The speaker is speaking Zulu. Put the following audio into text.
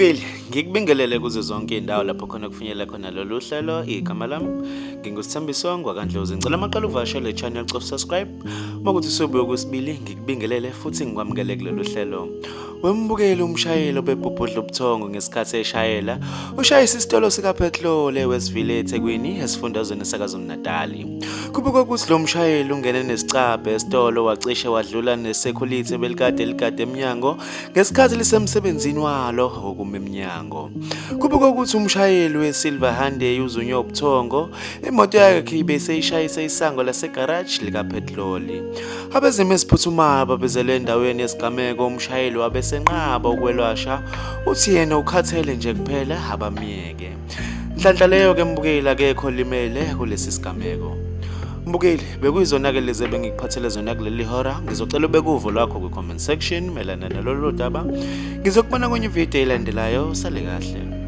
Mbukeli, ngikubingelele kuzo zonke izindawo lapho khona kufinyelela khona lolu hlelo. Igama lami nginguSithembiso ngwakaNdlozi. Ngicela maqala uvakashele channel cofa subscribe. Uma kuthi usubuye okwesibili ngikubingelele futhi ngikwamukele kulolu hlelo. Wembukeli umshayeli obebhubhudla ubuthongo ngesikhathi eshayela ushayisa isitolo sikapetroli eWestville eThekwini esifundazweni saKwaZulu-Natali. Kubikwa ukuthi lo mshayeli ungene nesicabha esitolo wacishe wadlula nesekhulithe belikade ligade emnyango ngesikhathi lisemsebenzini walo wokuma emnyango. Kubikwa ukuthi umshayeli we-Silver Hyundai uzunywe ubuthongo, imoto yakhe ibe seyishayisa isango lasegaraji likapetroli. Abezimo eziphuthumayo babizelwe endaweni yesigameko, umshayeli wabe esenqaba ukwelwasha, uthi yena ukhathele nje kuphela abamyeke. Nhlanhla leyo ke mbukeli akekho olimele kulesi sigameko. Mbukeli, bekuyizona-ke lezi ebengikuphathele zona kuleli hora. Ngizocela ubeke uvo lwakho kwi-comment section mayelana nalolu daba. Ngizokubona kwenye ividiyo elandelayo. Sale kahle.